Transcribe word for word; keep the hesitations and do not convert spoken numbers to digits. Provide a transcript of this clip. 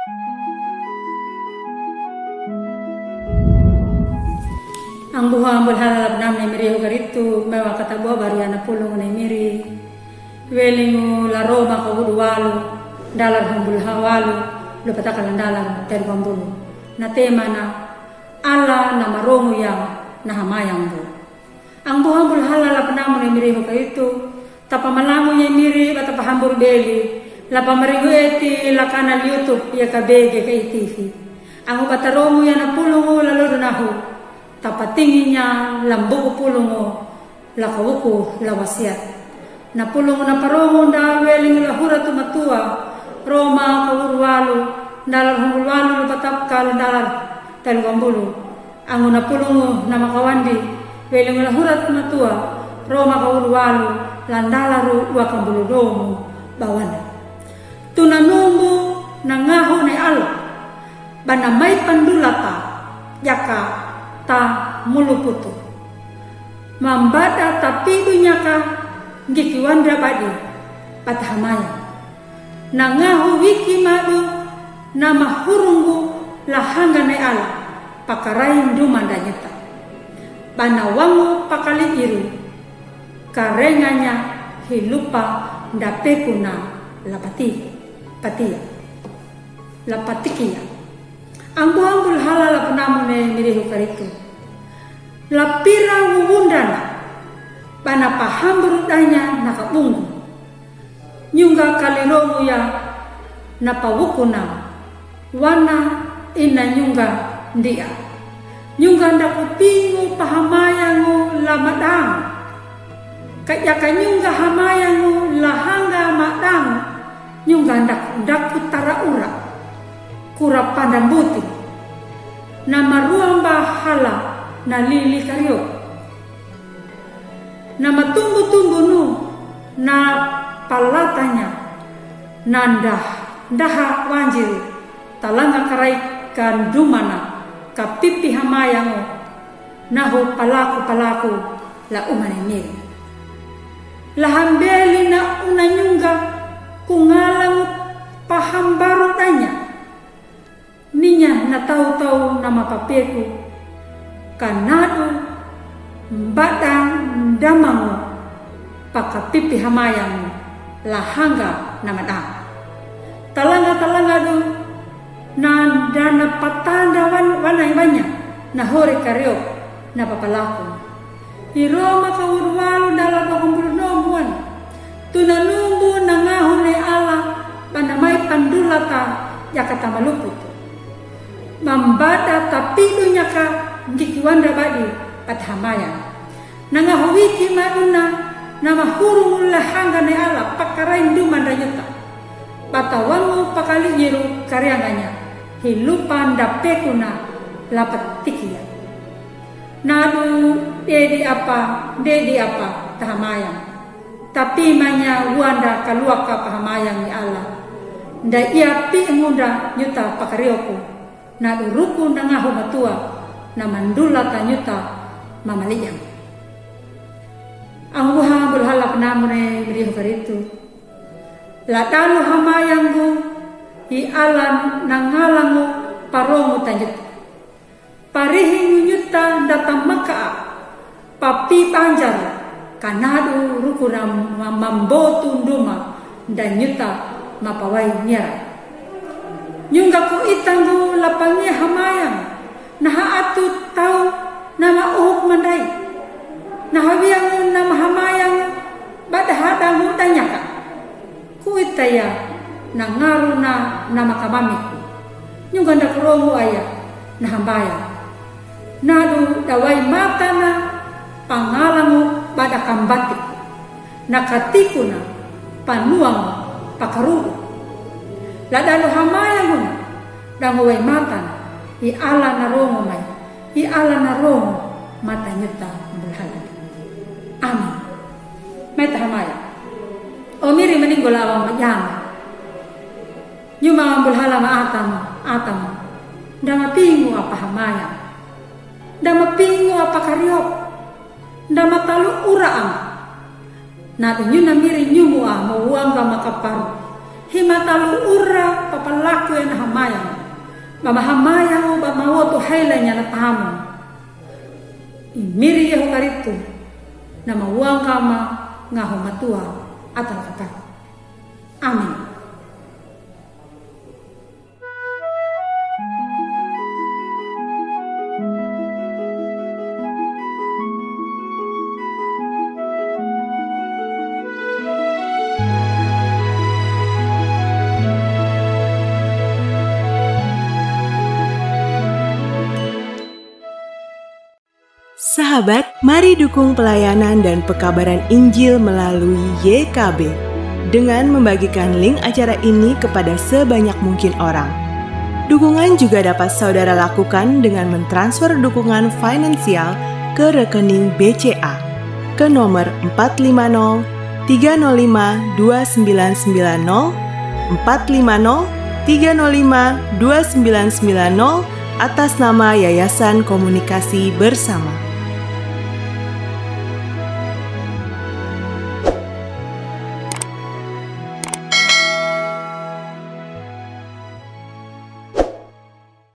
Ang buha bulhala la pnamne miri hu karitu, mewa kata buha baru ana pulung ne miri. Welingu la Roma ka wudu walu, dalar humbul hawalu, lo pataka la dalar teru bambulu. Na tema na ala na marongu ya na hamayang bu. Ang buha bulhala la pnamne miri hu karitu, tapa malamu ye miri ba tapa hambur beli, la pamaringu eti la kanal YouTube ya ka bege ka itifi. Ang batarongu ya na pulungu la lodu nahu, tapa tinginya la mbuku pulungu la kawuku la wasiat. Na pulungu na parongu da welingu la huratu matua, Roma ka wuru walu, dalar humbul walu lu patapka la dalar telu bambulu. Angu na pulungu na makawandi, welingu la huratu matua, Roma ka wuru walu, la dalaru wa kambulu domu, bawana. Tuna numbu na ngahu ne ala, bana mai pandulata, yaka ta muluputu. Mambada tapi dunyaka, ngiki wandra badi, batahamaya. Na ngahu wiki madu, na mahurungu la hanga ne ala, pakarai nduma da nyuta. Bana wangu pakali iru, karenganya hilupa da pekuna la pati, patia. La patikia. Anggu-anggu la hala la pnamune miri hu karitu. La pira wundana, bana pahamburu danya na kabungu. Nyunga kalirongu ya na pawukuna, wana ina nyunga ndia. Nyunga ndaku pingu pahamayangu la madang. Ka yaka nyunga hamayangu la hanga madang. Nyunga ndaku, ndaku tara ura. Kura pandambuti. Na maruamba hala na lili kario. Na matumbu-tumbu nu na palatanya, na ndah, ndaha wanjiru, talanga karai ka ndumana, ka pipi hamayangu, nahu palaku-palaku la umane miri. La hambeli na una nyunga, kungalangu pahambaru danya. Ninya na tau-tau na mapapeku, ka nadu mbada ndamangu, pakapipi hamayangu, la hanga na madang. Talanga-talanga du, na dana patanda wan-, wanai wanya, na hore kario, na papalaku. Hi Roma ka wuru walu dala dua kumbulu nomuan. Tuna numbu na ngahu ne ala, bana mai pandulata, yaka tamaluputu. Mambada tapi dunyaka, ngiki wandra badi, pathamaya. Na ngahu wiki maduna, na mahuru mulla hanga ne ala, pakarai nduma ndanyuta. Bata wangu pakali nyiru karianganya, hilupa nda pekuna, la patikia. Nadu, dedi apa, dedi apa, tahamayang. Tapi manya wanda kaluaka pahamayang ni Allah. Nda ia pi ngunda nyuta pakarioku. Nadu ruku nda ngahu matua, na mandula ta nyuta mamaliang. Ang buha bulhala penamune meriho karitu. La dalu hamayanggu, i Allah na ngalangu parongu ta nyuta. Parihi ngunyuta nda tamaka, papi panjar, kanadu rukuna ma-, mambotu nduma, nda nyuta mapawai nyera. Nyunga ku itangu lapangi hamayang, naha atu tau nama uhuk mandai. Naha wiangu nama hamayang, bada hadangu danyaka. Kuitaya na ngaru na nama kamamiku. Nyunga nda kurongu aya na hambaya. Nadu dawai matana pangalangu bada kambati. Na katiku na panuangu pakarudu. La dalu hamayangu na dangu wai matana i Allah na rongu mai. I Allah na rongu mata nyuta bulhala. Amin. Mai tahamaya. O miri meninggola awang majama. Nyuma bulhala ma atam, atam. Nda mapingu apa hamaya. Nda mapingu apa kariok. Nda matalu ura ama. Na tu nyuna miri nyumu a mo wanga makaparu. Hi matalu ura papal Laku ena ha mayang. Mama ha mayang o ba mawo to haila nyana tamu. I miri Yehu Karistu. Nama uang kama ngaho matua atal kata. Amin. Sahabat, mari dukung pelayanan dan pekabaran Injil melalui Y K B dengan membagikan link acara ini kepada sebanyak mungkin orang. Dukungan juga dapat saudara lakukan dengan mentransfer dukungan finansial ke rekening B C A ke nomor empat lima nol tiga nol lima dua sembilan sembilan nol, empat lima nol tiga nol lima dua sembilan sembilan nol, atas nama Yayasan Komunikasi Bersama.